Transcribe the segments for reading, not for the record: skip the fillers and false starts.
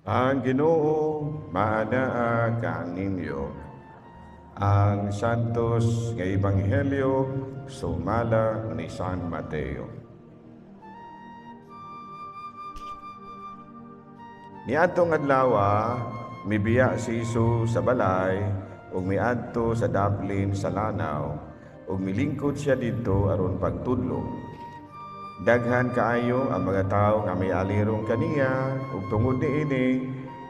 Ang Ginoo maanaa kaninyo. Ang Santos nga Ebanghelyo sumala ni San Mateo. Niadtong adlaw, mibiya si Jesus sa balay ug miadto sa daplin sa lanaw ug milingkod siya didto aron pagtudlo. Daghan kaayo ang mga tawo nga mialirong kaniya ug tungod niini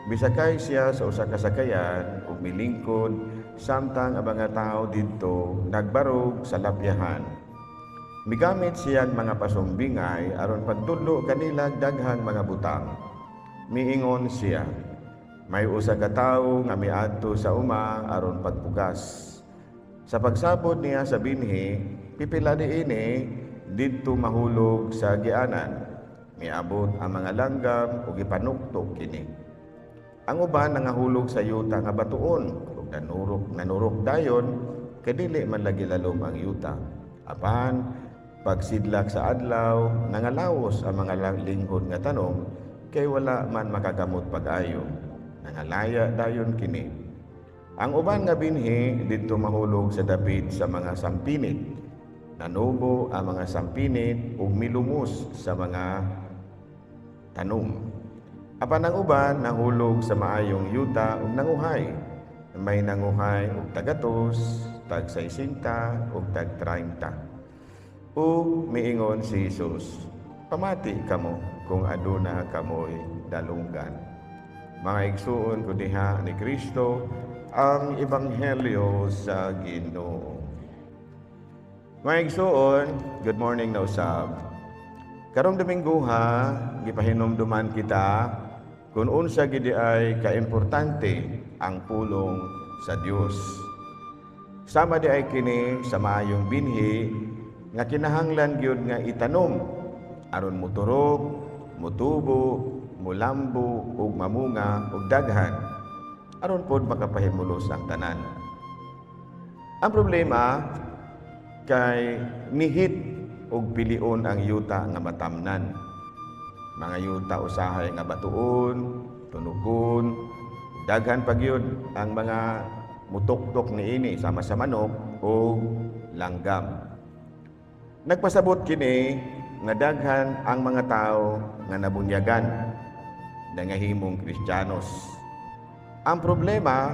misakay siya sa usa ka sakayan ug milingkod samtang ang mga tawo didto nagbarog sa lapyahan. Migamit siyang mga pasumbingay aron pagtudlo kanila daghang mga butang. Miingon siya, may usa ka tawo nga miadto sa uma aron pagpugas. Sa pagsabod niya sa binhi, pipila niini didto mahulog sa agianan. Miabot ang mga langgam ug gipanuktok kini. Ang uban nangahulog sa yuta nga batuon ug nanurok dayon kay dili man lagi lalom ang yuta. Apan pagsidlak sa adlaw, nangalawos ang mga linghod nga tanom kay wala man makagamot pag-ayo. Nangalaya dayon kini. Ang uban nga binhi didto mahulog sa dapit sa mga sampinit. Nanubo ang mga sampinit ug milumos sa mga tanom. Apan ang uban nahulog sa maayong yuta ug nanguhay. May nanguhay og tagatos, tag 60 ug tag 30. Ug miingon si Jesus, pamati kamo kung aduna kamoy dalunggan. Mga igsuon ko diha ni Kristo, ang Ebanghelyo sa Ginoo. Mga igsuon, good morning na usab. Karong Domingoha, gipahinumduman kita kung unsa gid ay kaimportante ang pulong sa Dios. Sama di ay kini sa maayong binhi nga kinahanglan gyud nga itanom aron muturok, mutubo, mulambo ug mamunga og daghan aron pod makapahimulos ang tanan. Ang problema kay nihit og pilion ang yuta nga matamnan. Mga yuta usahay nga batuon, tunukon, daghan pa gyud ang mga mutuktok niini sama sa manok o langgam. Nagpasabot kini nga daghan ang mga tao nga nabunyagan, nangahimong Kristiyanos. Ang problema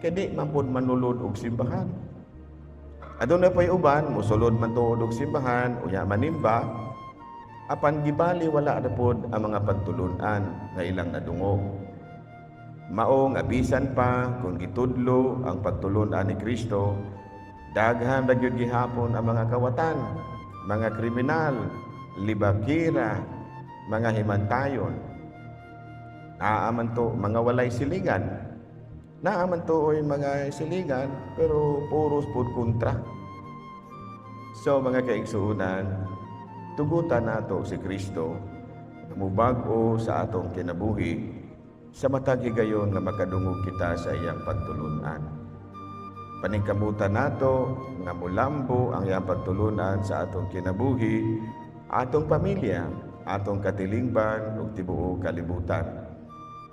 kay di man pod manulod og simbahan. Aduna pa'y uban, musulod man tuod og simbahan, unya manimba, apan gibali wala na pod ang mga pagtulunan nga ilang nadungog. Mao nga bisan pa kung gitudlo ang pagtulunan ni Kristo, daghan ra gyud gihapon ang mga kawatan, mga kriminal, libakira, mga himantayon. Naa man to mga walay silingan. Naa man to oy mga silingan pero puros pud kontra. So mga kaigsuonan, tugutan nato si Kristo mubag-o sa atong kinabuhi sa matag higayon nga makadungog kita sa iyang pagtulunan. Paningkamutan nato nga mulambo ang iyang pagtulunan sa atong kinabuhi, atong pamilya, atong katilingban ug tibuok kalibutan.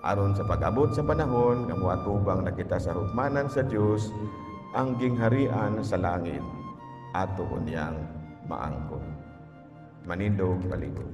Aron sa pag-abot sa panahon nga moatubang na kita sa hukmanan sa Dios, ang gingharian sa langit ato unyang maangkon. Manindog palihog.